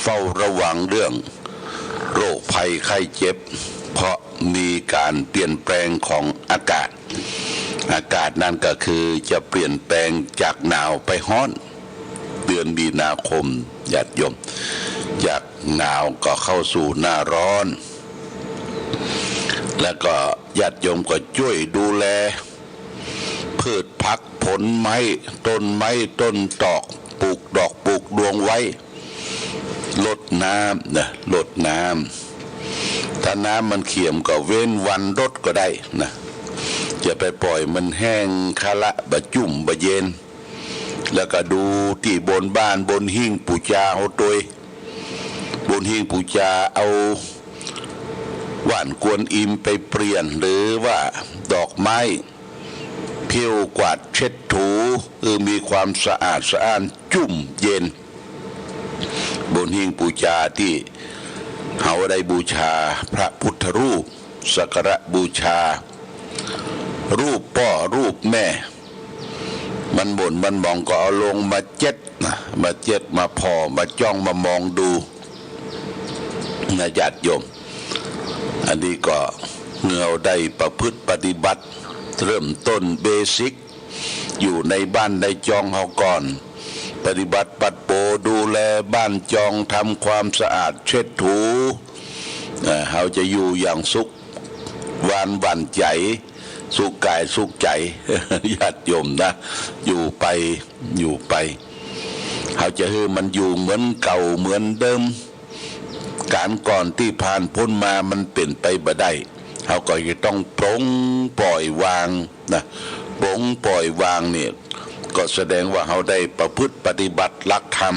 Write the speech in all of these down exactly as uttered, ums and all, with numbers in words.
เฝ้าระวังเรื่องโรคภัยไข้เจ็บ เพราะมีการเปลี่ยนแปลงของอากาศ อากาศนั่นก็คือจะเปลี่ยนแปลงจากหนาวไปฮ้อน เดือนมีนาคม ญาติโยม จากหนาวก็เข้าสู่หน้าร้อน แล้วก็ญาติโยมก็จ้วยดูแล พืชผักผลไม้ ต้นไม้ต้นตอก ปลูกดอกปลูกดวงไว้ รดน้ำนะ รดน้ำ ถ้าน้ำมันเขียมก็เว้นวันรดก็ได้นะ อย่าไปปล่อยมันแห้งคะละ บ่าจุ่มบ่าเย็น แล้วก็ดูตี้บนบ้านบนหิ้งปู๋จาเฮาตวย บนหิ้งปู๋จาเอาว่านกวนอิมไปเปลี่ยน หรือว่าดอกไม้ เผี้ยวกวาดเช็ดถู เออ มีความสะอาดสะอ้านจุ่มเย็น บนหิ้งปู๋จาตี้เฮาได้บูชาพระพุทธรูป สักการะบูชา รูปป้อรูปแม่ มันหม่นมันหมองก็เอาลงมาเจ็ดนะ มาเจ็ดมาผ่อมาจ้องมามองดูนะญาติโยม อันนี้ก็เฮาได้ประพฤติปฏิบัติ เริ่มต้นเบสิก อยู่ในบ้านในจองเฮาก่อน ปฏิบัติปัดโปดูแลบ้านจองทำความสะอาดเช็ดถู เอ่อ เฮาจะอยู่อย่างสุข หว่านหวั่นใจ๋ สุขกายสุขใจ๋ ญาติโยมนะ อยู่ไป อยู่ไป เฮาจะหื้อมันอยู่เหมือนเก่าเหมือนเดิม ก๋านก่อนตี้ผ่านป๊นมามันเป๋นไปบ่ได้ เฮาก็จะต้องปลงปล่อยวางนะ ปลงปล่อยวางเนี่ย ก็แสดงว่าเฮาได้ประพฤติปฏิบัติหลักธรรม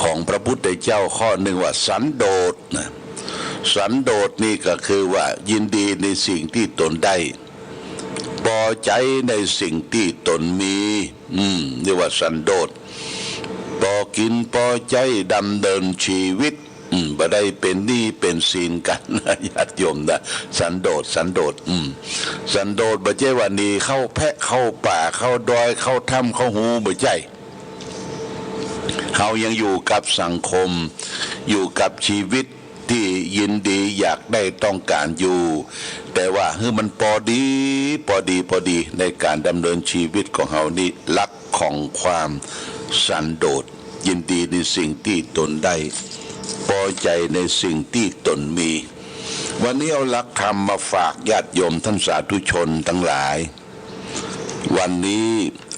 ของพระพุทธเจ้าข้อนึ่งว่าสันโดษนะ สันโดษนี่ก็คือว่ายินดีในสิ่งตี้ตนได้ ปอใจ๋ในสิ่งตี้ตนมี อืม เรียกว่าสันโดษ ปอกิ๋นปอใจ๊ดำเนินชีวิต อืม บ่ได้เป๋นหนี้เป๋นสินกั๋น ญาติโยมนะ สันโดษ สันโดษ อืม สันโดษบ่ใจ้ว่าหนีเข้าแพะเข้าป่าเข้าดอยเข้าถ้ำเข้าฮู บ่ใจ้ เฮายังอยู่กับสังคม อยู่กับชีวิตตี้ยินดีอยากได้ต้องก๋านอยู่ แต่ว่าหื้อมันปอดี ปอดี ปอดีในก๋านดำเนินชีวิตของเฮานี่ หลักของความสันโดษ ยินดีในสิ่งตี้ตนได้ ปอใจ๋ในสิ่งตี้ตนมี วันนี้เอาหลักธรรมมาฝากญาติโยมท่านสาธุชนตังหลาย วันนี้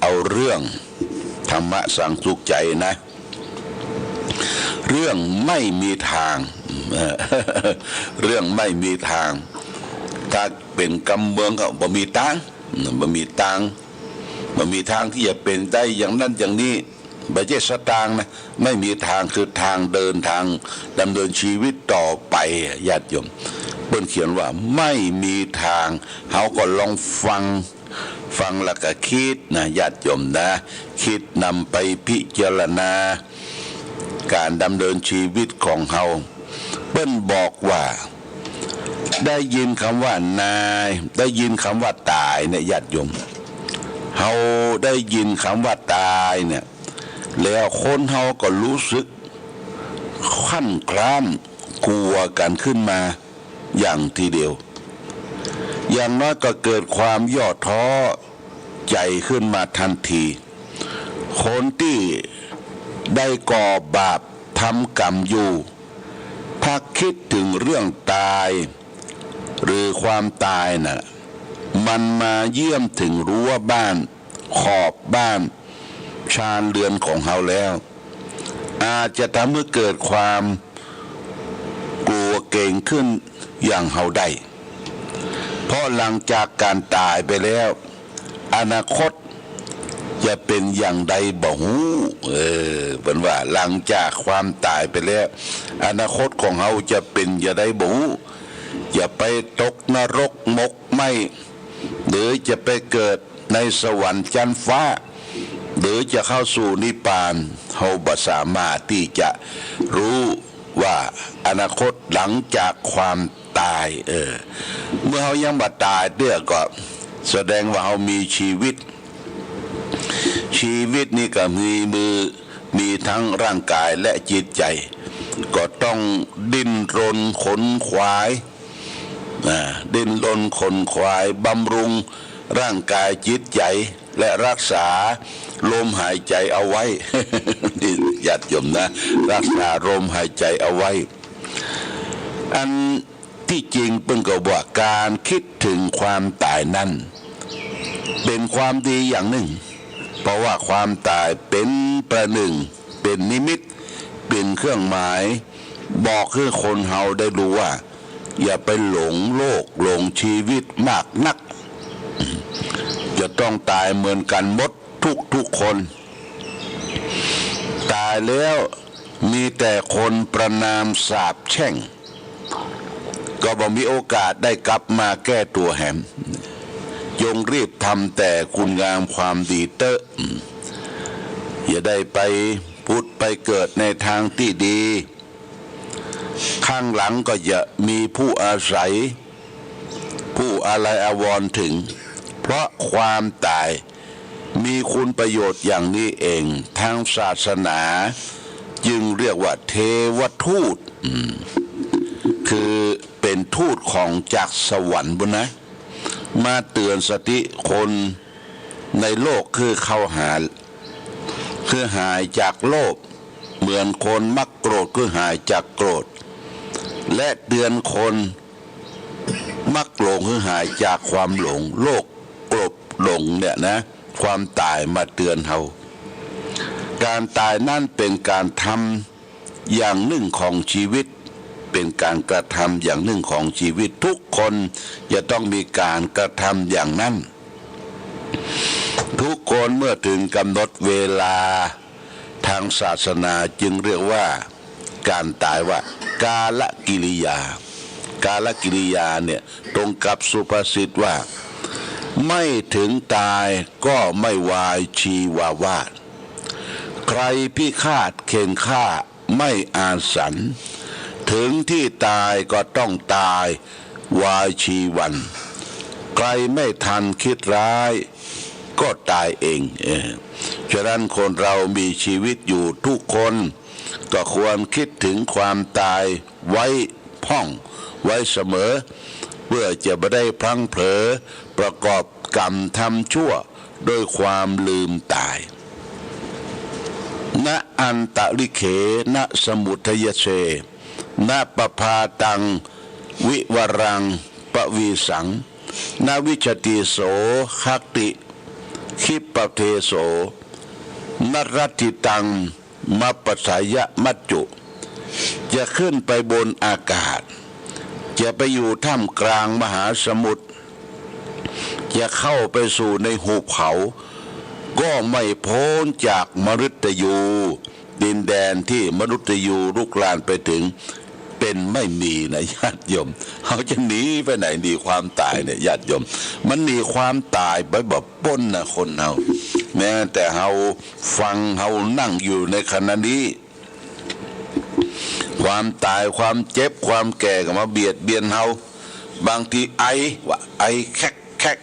เอาเรื่องธรรมะสังสุขใจ๋นะ เรื่องไม่มีตาง เรื่องไม่มีตาง ถ้าเป๋นกำเมืองก็บ่มีตาง บ่มีตาง บ่มีตางตี้จะเป๋นได้อย่างนั้นอย่างนี้ บ่ใจ้สตางค์นะ ไม่มีตางคือตางเดิน ตางดำเนินชีวิตต่อไป ญาติโยม เปิ้นเขียนว่าไม่มีตาง เฮาก็ลองฟัง ฟังแล้วก็กึ๊ดนะ ญาติโยมนะ กึ๊ดนำไปพิจารณา ก๋านดำเนินชีวิตของเฮา เปิ้นบอกว่า ได้ยินกำว่าต๋าย ได้ยินกำว่าต๋ายเนี่ย ญาติโยม เฮาได้ยินกำว่าต๋ายเนี่ย แล้วคนเฮาก็ฮู้สึกคลั่นคล้ามกั๋วกั๋นขึ้นมาอย่างทีเดียว อย่างน้อยก็เกิดความย่อท้อใจ๋ขึ้นมาตันที คนตี้ได้ก่อบาปทำกรรมอยู่ ถ้ากึ๊ดเถิงเรื่องต๋าย หรือความต๋ายน่ะ มันมาเยี่ยมเถิงรั้วบ้าน ขอบบ้าน ชานเฮือนของเฮาแล้ว อาจจะทำหื้อเกิดความกั๋วเก๋งขึ้นอย่างเฮาได้ เพราะหลังจากก๋านต๋ายไปแล้ว อนาคตจะเป๋นอย่างใดบ่ฮู้ เออ เปิ้นว่าหลังจากความต๋ายไปแล้ว อนาคตของเฮาจะเป๋นอย่างใดบ่ฮู้ จะไปตกนรกหมกไหม้ หรือจะไปเกิดในสวรรค์จั๊นฟ้า หรือจะเข้าสู่นิพพาน เฮาบ่สามารถตี้จะฮู้ว่าอนาคตหลังจากความต๋าย เออ เมื่อเฮายังบ่ต๋ายเตื้อก็แสดงว่าเฮามีชีวิต ชีวิตนี่ก็มีมือ มีตึงร่างก๋ายและจิตใจ๋ ก็ต้องดิ้นรนขนขวาย อ่า ดิ้นรนขนขวายบำรุงร่างก๋ายจิตใจ๋ และฮักษาลมหายใจ๋เอาไว้ นี่ญาติโยมนะ ฮักษาลมหายใจ๋เอาไว้ อันตี้จริงเปิ้นก็ว่าก๋านกึ๊ดเถิงความต๋ายนั้น เป๋นความดีอย่างนึ่ง เพราะว่าความต๋ายเป๋นประนึ่ง เป๋นนิมิต เป๋นเครื่องหมาย บอกหื้อคนเฮาได้ฮู้ว่า อย่าไปหลงโลก หลงจีวิตมากนัก จะต้องต๋ายเหมือนกั๋นหมดทุกๆ คน ต๋ายแล้วมีแต่คนประณามสาปแช่ง ก็บ่มีโอกาสได้กลับมาแก้ตั๋วแหม จงรีบทำแต่คุณงามความดีเต๊อะ อย่าได้ไปผุดไปเกิดในตางตี้ดี ข้างหลังก็จะมีผู้อาศัย ผู้อาลัยอาวรณ์เถิง เพราะความต๋ายมีคุณประโยชน์อย่างนี้เอง ตางศาสนาจึงเรียกว่าเทวทูต อืม คือเป๋นทูตของจากสวรรค์ปู้นนะ มาเตื๋อนสติคนในโลกหื้อเข้าหา หื้อหายจากโลภ เหมือนคนมักโกรธหื้อหายจากโกรธ และเตื๋อนคนมักหลงหื้อหายจากความหลง โลภโกรธหลงเนี่ยนะ ความต๋ายมาเตื๋อนเฮา ก๋านต๋ายนั้นเป๋นก๋านทำอย่างนึ่งของจีวิต เป๋นก๋านกระทำอย่างนึ่งของจีวิต ทุกคนจะต้องมีก๋านกระทำอย่างนั้น ทุกคนเมื่อเถิงก๋ำหนดเวลา ตางศาสนาจึงเรียกว่าก๋านต๋ายว่ากาลกิริยา กาลกิริยาเนี่ยตรงกับสุภาษิตว่า ไม่ถึงตายก็ไม่วายชีวาวาด ใครพิฆาตเข่นฆ่า ไม่อาสัน ถึงที่ต๋ายก็ต้องต๋ายวายชีวัน ใครไม่ทันคิดร้ายก็ต๋ายเอง เออ ฉะนั้นคนเรามีจีวิตอยู่ทุกคน ก็ควรกึ๊ดเถิงความต๋ายไว้พ่องไว้เสมอ เปื้อจะบ่ได้พลั้งเผลอประกอบกรรมทำชั่ว ด้วยความลืมต๋าย นะอันตะริเข นะสมุทัยเช นะปะพาตัง วิวรัง ปะวีสัง นะวิชชติโส ขัตติ คิปปะเทโส นะรัตถิตัง มัปปะสายะมัจจุ จะขึ้นไปบนอากาศ จะไปอยู่ท่ามกลางมหาสมุทร จะเข้าไปสู่ในหุบเขา ก็ไม่พ้นจากมฤตยู ดินแดนตี้มฤตยูลุกลามไปเถิง เป๋นไม่มีนะญาติโยม เฮาจะหนีไปไหน หนีความต๋ายเนี่ยญาติโยม มันหนีความต๋ายไปบ่ป๊นนะคนเฮา แม้แต่เฮาฟัง เฮานั่งอยู่ในขณะนี้ ความต๋าย ความเจ็บ ความแก่ก็มาเบียดเบียนเฮา บางทีไอ ว่าไอแคกแคก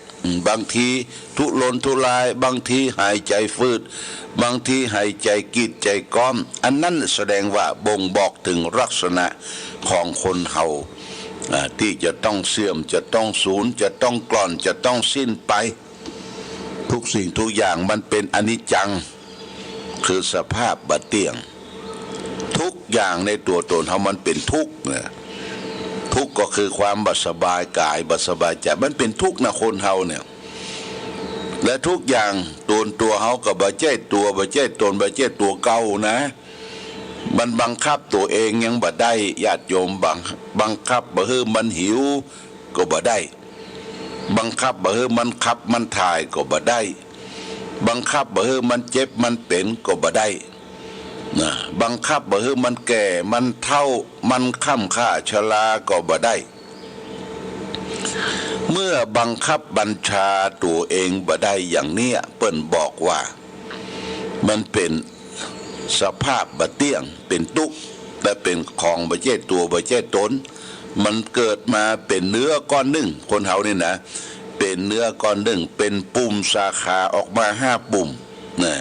บางทีทุรนทุราย บางทีหายใจ๋ฟืด บางทีหายใจ๋กีดใจ๋ก๊อม อันนั้นแสดงว่าบ่งบอกเถิงลักษณะของคนเฮา อ่า ตี้จะต้องเสื่อม จะต้องสูญ จะต้องกร่อน จะต้องสิ้นไป ทุกสิ่งทุกอย่างมันเป๋นอนิจจัง คือสภาพบ่เตี้ยง ทุกอย่างในตั๋วตนเฮามันเป๋นทุกข์นะ ทุกข์ก็คือความบ่สบายก๋าย บ่สบายใจ๋ มันเป๋นทุกข์นะคนเฮาเนี่ย และทุกอย่างตนตั๋วเฮาก็บ่ใจ้ตั๋ว บ่ใจ้ตน บ่ใจ้ตั๋วเก่านะ มันบังคับตั๋วเองยังบ่ได้ ญาติโยม บัง บังคับบ่หื้อมันหิวก็บ่ได้ บังคับบ่หื้อมันขับมันถ่ายก็บ่ได้ บังคับบ่หื้อมันเจ็บมันเป๋นก็บ่ได้ นะ บังคับบ่หื้อมันแก่มันเฒ่า มันค่ำค่าชราก็บ่ได้ เมื่อบังคับบัญชาตั๋วเองบ่ได้อย่างเนี้ย เปิ้นบอกว่า มันเป๋นสภาพบ่เตี้ยง เป๋นตุ๊กข์ และเป๋นของบ่ใจ้ตั๋วบ่ใจ้ตน มันเกิดมาเป๋นเนื้อก้อนนึ่ง คนเฮานี่นะ เป๋นเนื้อก้อนนึ่ง เป๋นปุ่มสาขาออกมาห้าปุ่ม นะ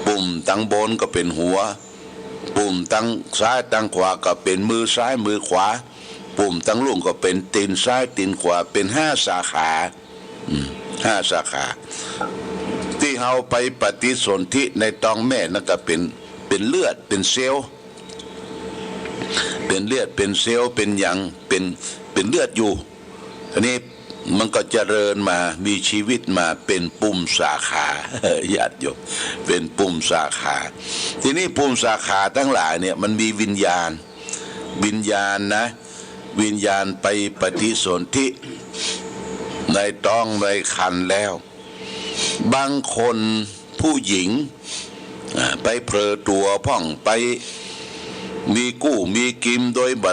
ป ปุ่มตังบนก็เป๋นหัว ปุ่มตังซ้ายตังขวาก็เป๋นมือซ้ายมือขวา ปุ่มตังลุ่งก็เป๋นตี๋นซ้ายตี๋นขวา เป๋นห้าสาขา อืม ห้าสาขา ตี้เฮาไปปฏิสนธิในต๊องแม่นั้นก็เป๋น เป๋นเลือด เป๋นเซลล์ เป๋นเลือด เป๋นเซลล์ เป๋นหยัง เป๋น เป๋นเลือดอยู่ อันนี้มันก็เจริญมา มีชีวิตมา เป๋นปุ่มสาขา ญาติโยม เป๋นปุ่มสาขา ทีนี้ปุ่มสาขาตังหลายเนี่ยมันมีวิญญาณ วิญญาณนะ วิญญาณไปปฏิสนธิในต๊องในครรภ์แล้ว บางคนผู้หญิง อ่า ไปเผลอตั๋วพ่อง ไปมีกู้มีกินโดยบ่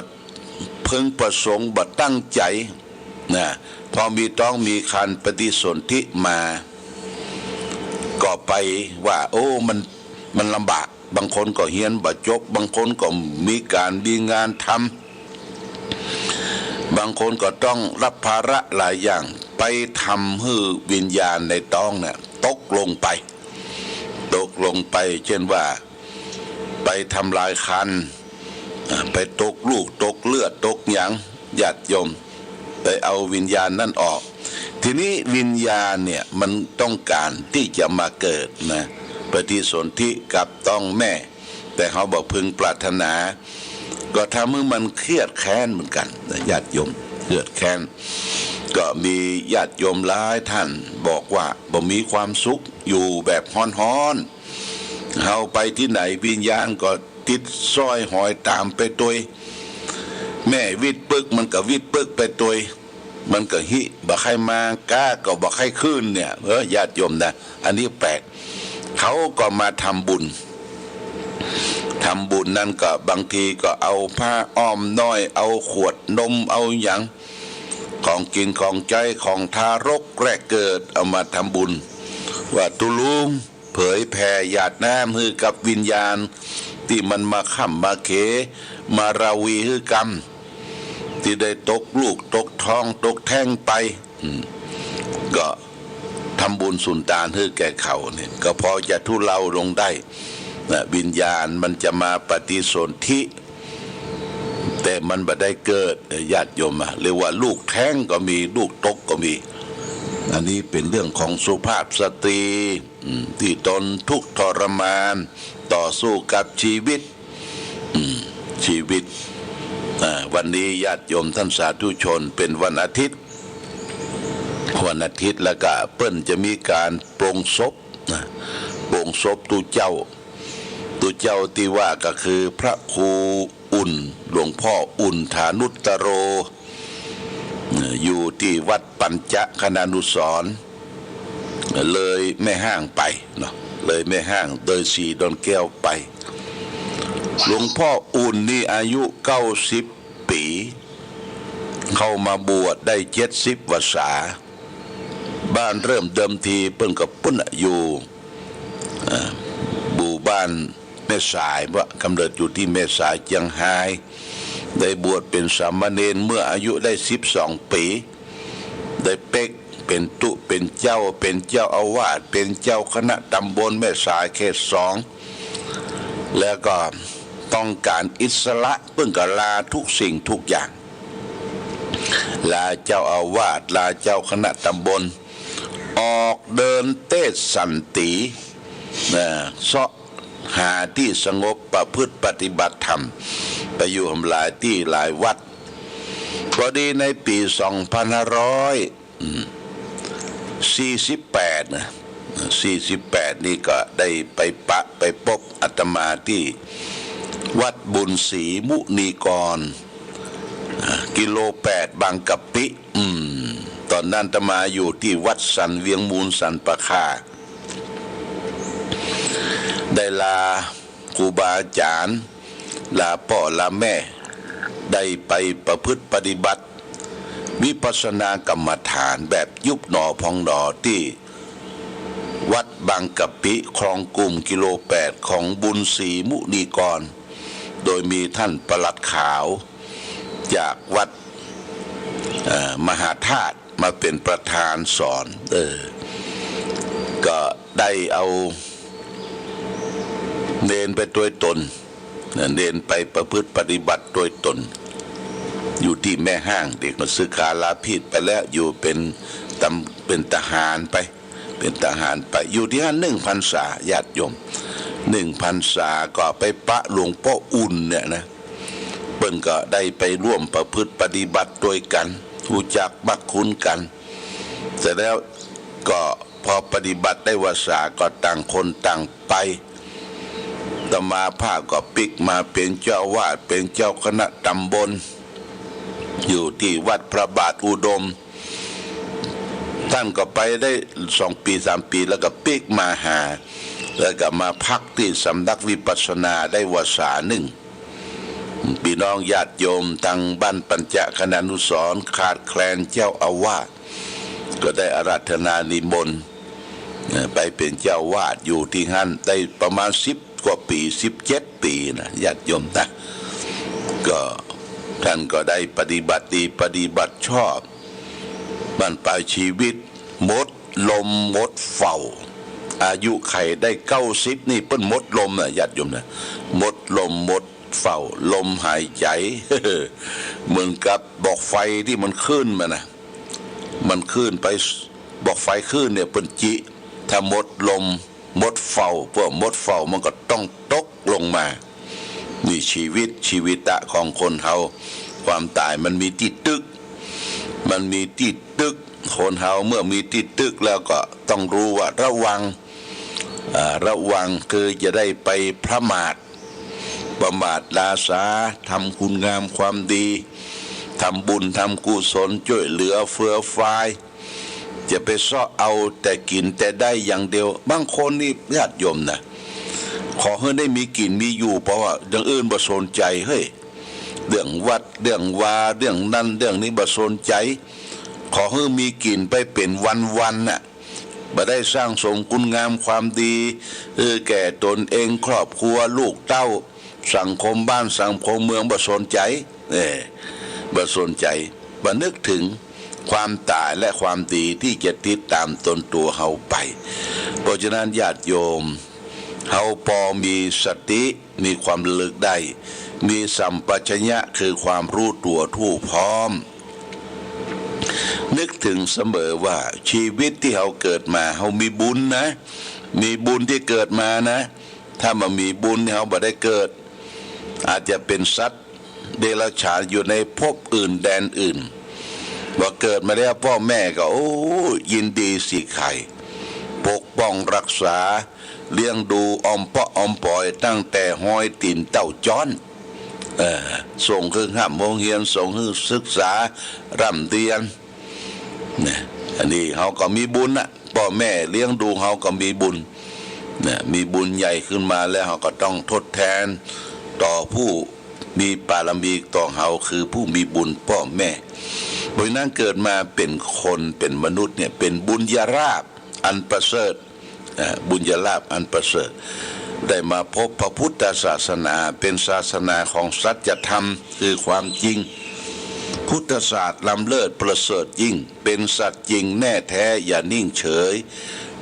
พึงประสงค์ บ่ตั้งใจ๋นะ พอมีต๊องมีครรภ์ปฏิสนธิมา ก็ไปว่า โอ้ มัน มันลำบาก บางคนก็เฮียนบ่จบ บางคนก็มีก๋านมีงานทำ บางคนก็ต้องรับภาระหลายอย่าง ไปทำหื้อวิญญาณในต๊องเนี่ยตกลงไป ตกลงไป เช่นว่า ไปทำลายครรภ์ อ่า ไปตกลูก ตกเลือด ตกหยัง ญาติโยม ไปเอาวิญญาณนั่นออก ทีนี้วิญญาณเนี่ยมันต้องก๋านตี้จะมาเกิดนะ ปฏิสนธิกับต๊องแม่ แต่เฮาบ่พึงปรารถนา ก็ทำหื้อมันเครียดแค้นเหมือนกั๋นนะ ญาติโยม เครียดแค้น ก็มีญาติโยมหลายท่านบอกว่าบ่มีความสุข อยู่แบบฮ้อนๆ เฮาไปตี้ไหนวิญญาณก็ติดซ้อยหอยต๋ามไปตวย แม่วิดปึ๊กมันก็วิดปึ๊กไปตวย มันก็หิ บ่ใค่มา ก๊าก็บ่ใค่ขึ้นเนี่ย เออ ญาติโยมนะ อันนี้แปลก เขาก็มาทำบุญ ทำบุญนั่นก็บางทีก็เอาผ้าอ้อมน้อย เอาขวดนม เอาหยัง ของกิ๋นของใจ๊ ของทารกแรกเกิด เอามาทำบุญ ว่าตุ๊ลุง เผยแผ่หยาดน้ำหื้อกับวิญญาณตี้มันมาค่ำมาเข มาราวีหื้อกำ ตี้ได้ตกลูกตกท้องตกแท้งไป อืม ก็ทำบุญสุนตานหื้อแก่เขาเนี่ย ก็พอจะทุเลาลงได้นะ วิญญาณมันจะมาปฏิสนธิ แต่มันบ่ได้เกิด ญาติโยมอะ เรียกว่าลูกแท้งก็มี ลูกตกก็มี อันนี้เป๋นเรื่องของสุภาพสตรี อืม ตี้ตนทุกข์ทรมาน ต่อสู้กับชีวิต อืม ชีวิต อ่า วันนี้ญาติโยมท่านสาธุชน เป๋นวันอาทิตย์ วันอาทิตย์ แล้วก็เปิ้นจะมีก๋านปลงศพนะ ปลงศพตุ๊เจ้า ตุ๊เจ้าตี้ว่าก็คือพระครูอุ่น หลวงพ่ออุ่นฐานุตตโร อยู่ตี้วัดปัญจคณานุสรณ์ เลยแม่ฮ่างไปเนาะ เลยแม่ฮ่าง ดอยศรีดอนแก้วไป หลวงพ่ออุ่นนี่อายุเก้าสิบปี๋ เข้ามาบวชได้เจ็ดสิบพรรษา บ้านเริ่มเดิมทีเปิ้นก็ปุ้นน่ะ อยู่ อ่า หมู่บ้านแม่สาย ว่ากำเนิดอยู่ตี้แม่สายเจียงฮาย ได้บวชเป๋นสามเณรเมื่ออายุได้สิบสองปี๋ ได้เป๊กเป๋นตุ๊เป๋นเจ้า เป๋นเจ้าอาวาส เป๋นเจ้าคณะตำบลแม่สายเขตสอง แล้วก็ต้องก๋านอิสระ เปิ้นก็ลาทุกสิ่งทุกอย่าง ลาเจ้าอาวาส ลาเจ้าคณะตำบล ออกเดินเตศสันตี นะ เซาะหาตี้สงบประพฤติปฏิบัติธรรม ไปอยู่หลายตี้หลายวัด พอดีในปี๋สองพันห้าร้อย อืม สี่สิบแปดนะ สี่สิบแปดนี่ก็ได้ไปปะ ไปปบอาตมาตี้วัดบุญศรีมุนีกร อ่า กิโลแปด บางกะปิ อืม ต๋อนนั้นอาตมาอยู่ตี้วัดสันเวียงมูลสันป่าข่า ได้ลาครูบาอาจ๋ารย์ ลาป้อลาแม่ ได้ไปประพฤติปฏิบัติวิปัสสนากรรมฐานแบบยุบหนอพองหนอตี้วัดบางกะปิ คลองกุ่ม กิโลแปด ของบุญศรีมุนีกร โดยมีท่านปลัดขาวจากวัด เอ่อ มหาธาตุ มาเป๋นประธานสอน เออ ก็ได้เอา เณรไปตวยตน เณรไปประพฤติปฏิบัติตวยตน อยู่ตี้แม่ฮ้าง ตี้ก็สึกขาลาผิดไปแล้ว อยู่เป๋นตำ เป๋นทหารไป เป๋นทหารไป อยู่ตี้หั้นนึ่งพรรษา ญาติโยม นึ่งพรรษาก็ไปปะหลวงป้ออุ่นเนี่ยนะ เปิ้นก็ได้ไปร่วมประพฤติปฏิบัติตวยกั๋น ฮู้จักมักคุ้นกั๋น เสร็จแล้วก็พอปฏิบัติได้วาสาก็ต่างคนต่างไป อาตมาภาพก็ปิ๊กมาเป๋นเจ้าอาวาส เป๋นเจ้าคณะตำบล อยู่ตี้วัดพระบาทอุดม ต้านก็ไปได้สองปี๋สามปี๋ แล้วก็ปิ๊กมาหา แล้วก็มาพักตี้สำนักวิปัสสนาได้วาสานึ่ง ปี้น้องญาติโยมตางบ้านปัญจคณานุสรณ์ขาดแคลนเจ้าอาวาส ก็ได้อาราธนานิมนต์ เอ่อ ไปเป๋นเจ้าอาวาสอยู่ตี้หั้นได้ประมาณสิบกว่าปี๋ สิบเจ็ดปี๋นะ ญาติโยมนะ ก็ต้านก็ได้ปฏิบัติดีปฏิบัติชอบ บั้นปลายชีวิตหมดลมหมดเฝ้า อายุขัยได้เก้าสิบนี่เปิ้นหมดลมนะ ญาติโยมนะ หมดลมหมดเฝ้า ลมหายใจ๋ เหมือนกับบอกไฟตี้มันขึ้นมานะ มันขึ้นไป บอกไฟขึ้นเนี่ยเปิ้นจิ ถ้าหมดลมหมดเฝ้า เปิ้นหมดเฝ้ามันก็ต้องตกลงมา นี่ชีวิต ชีวิตะของคนเฮา ความต๋ายมันมีตี้ตึก มันมีตี้ตึก คนเฮาเมื่อมีตี้ตึกแล้วก็ต้องฮู้ว่าระวัง อ่า ระวังคือจะได้ไปประมาท ประมาทลาสา ทำคุณงามความดี ทำบุญทำกุศล จ้วยเหลือเฟือฟาย จะไปเซาะเอาแต่กิ๋นแต่ได้อย่างเดียว บางคนนี่ญาติโยมนะ ขอหื้อได้มีกิ๋นมีอยู่ เพราะว่าอย่างอื่นบ่สนใจ๋ เฮ้ย เรื่องวัด เรื่องวา เรื่องนั้น เรื่องนี้บ่สนใจ๋ ขอหื้อมีกิ๋นไปเป๋นวันๆ น่ะ บ่ได้สร้างสมคุณงามความดี เออ แก่ตนเอง ครอบครัว ลูกเต้า สังคมบ้าน สังคมเมือง บ่สนใจ๋ เออ บ่สนใจ๋ บ่นึกเถิงความต๋ายและความดีตี้จะติดต๋ามตนตั๋วเฮาไป เพราะฉะนั้นญาติโยม เฮาปอมีสติ มีความระลึกได้ มีสัมปชัญญะ คือความฮู้ตั๋วทั่วพร้อม นึกเถิงเสมอว่าชีวิตตี้เฮาเกิดมา เฮามีบุญนะ มีบุญตี้เกิดมานะ ถ้าบ่มีบุญเฮาบ่ได้เกิด อาจจะเป๋นสัตว์เดรัจฉานอยู่ในภพอื่นแดนอื่น ว่าเกิดมาแล้วป้อแม่ก็ โอ้ ยินดีสิใค่ ปกป้องรักษา เลี้ยงดูออมเปาะออมป๋อยตั้งแต่ฮอยตี๋นเต้าจ๊อน เออ ส่งหื้อฮ่ำโฮงเฮียน ส่งหื้อศึกษาร่ำเรียน เนี่ย อันนี้เฮาก็มีบุญน่ะ ป้อแม่เลี้ยงดูเฮาก็มีบุญ เนี่ย มีบุญใหญ่ขึ้นมาแล้วเฮาก็ต้องทดแทนต่อผู้มีบารมีต่อเฮา คือผู้มีบุญป้อแม่ เพราะฉะนั้นเกิดมาเป๋นคนเป๋นมนุษย์เนี่ยเป๋นบุญญาลาภอันประเสริฐ อ่า บุญญาลาภอันประเสริฐ ได้มาพบพระพุทธศาสนา เป๋นศาสนาของสัจธรรม คือความจริง พุทธศาสตร์ล้ำเลิศประเสริฐยิ่ง เป๋นสัตย์จริงแน่แท้อย่านิ่งเฉย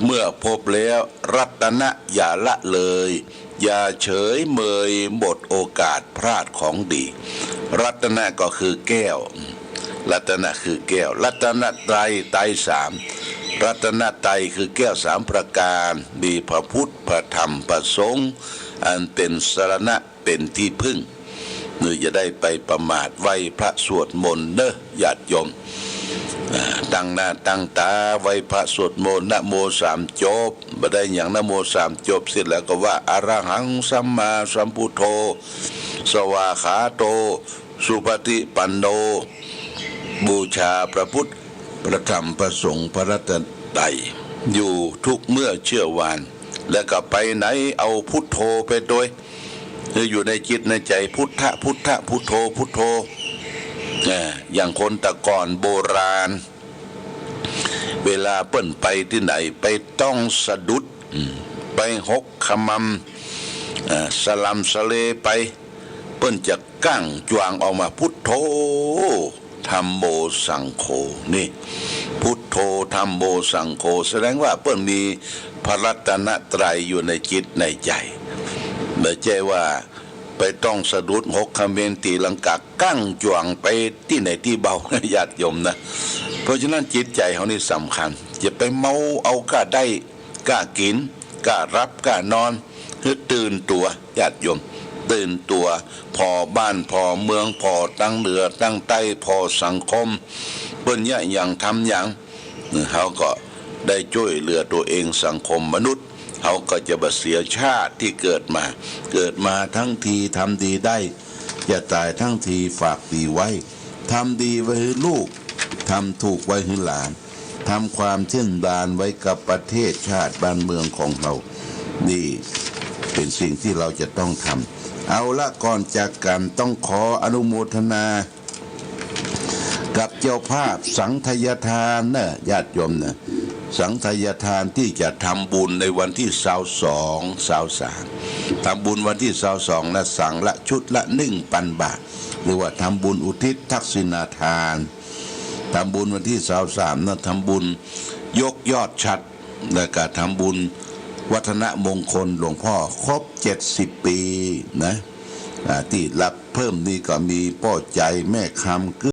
เมื่อพบแล้วรัตนะอย่าละเลย อย่าเฉยเมยหมดโอกาสพลาดของดี รัตนะก็คือแก้ว รัตนะคือแก้ว รัตนตรัย ไตรสาม รัตนตรัยคือแก้วสามประการ มีพระพุทธ พระธรรม พระสงฆ์ อันเป๋นสรณะ เป๋นตี้พึ่ง นี่จะได้ไปประมาท ไหว้พระสวดมนต์เน้อญาติโยม อ่า ตั้งหน้าตั้งต๋าไหว้พระสวดมนต์ นะโมสามจบ บ่ได้หยัง นะโมสามจบเสร็จแล้วก็ว่า อะระหังสัมมาสัมพุทโธ สวากขาโต สุปฏิปันโน บูชาพระพุทธ พระธรรม พระสงฆ์ พระรัตนตรัย อยู่ทุกเมื่อเชื่อวาน แล้วก็ไปไหนเอาพุทโธไปตวย คืออยู่ในจิตในใจ๋ พุทธะ พุทธะ พุทโธ พุทโธ อ่า อย่างคนแต่ก่อนโบราณ เวลาเปิ้นไปตี้ไหน ไปต้องสะดุด อืม ไปหกขมำ อ่า สะลำสะเลไป เปิ้นจะก้างจวางออกมา พุทโธ ธัมโม สังโฆ นี่ พุทโธ ธัมโม สังโฆ แสดงว่าเปิ้นมีพระรัตนตรัยอยู่ในจิตในใจ๋ อ ใจ้ว่าไปต้องสะดุดหกเขมรตีลังกากั้งจ๋วงไปตี้ไหนตี้เบา ญาติโยมนะ เพราะฉะนั้นจิตใจ๋เฮานี่สำคัญ จะไปเมาเอาก้าได้ ก้ากิ๋น ก้าหลับ ก้านอน หื้อตื่นตั๋ว ญาติโยม ตื่นตั๋ว ผ่อบ้าน ผ่อเมือง ผ่อตังเหนือตังใต้ ผ่อสังคม เปิ้นเยียะหยังทำหยัง เฮาก็ได้จ้วยเหลือตั๋วเอง สังคมมนุษย์ เฮาก็จะบ่เสียชาติตี้เกิดมา เกิดมาทั้งทีทำดีได้ จะต๋ายทั้งทีฝากดีไว้ ทำดีไว้หื้อลูก ทำถูกไว้หื้อหลาน ทำความเช่นดานไว้กับประเทศชาติบ้านเมืองของเฮา นี่เป๋นสิ่งตี้เฮาจะต้องทำ เอาละ ก่อนจากกั๋นต้องขออนุโมทนา กับเจ้าภาพสังฆทานนะ ญาติโยมนะ สังฆทานตี้จะทำบุญในวันตี้ซาวสอง ซาวสาม ทำบุญวันตี้ซาวสองนะ สังละชุดละหนึ่งปันบาท เรียกว่าทำบุญอุทิศทักษิณาทาน ทำบุญวันตี้ซาวสามนะ ทำบุญยกยอดฉัตร แล้วก็ทำบุญวัฒนมงคลหลวงพ่อครบเจ็ดสิบปี๋นะ อ่า ตี้รับเพิ่มนี่ก็มีป้อใจ๋ แม่คำ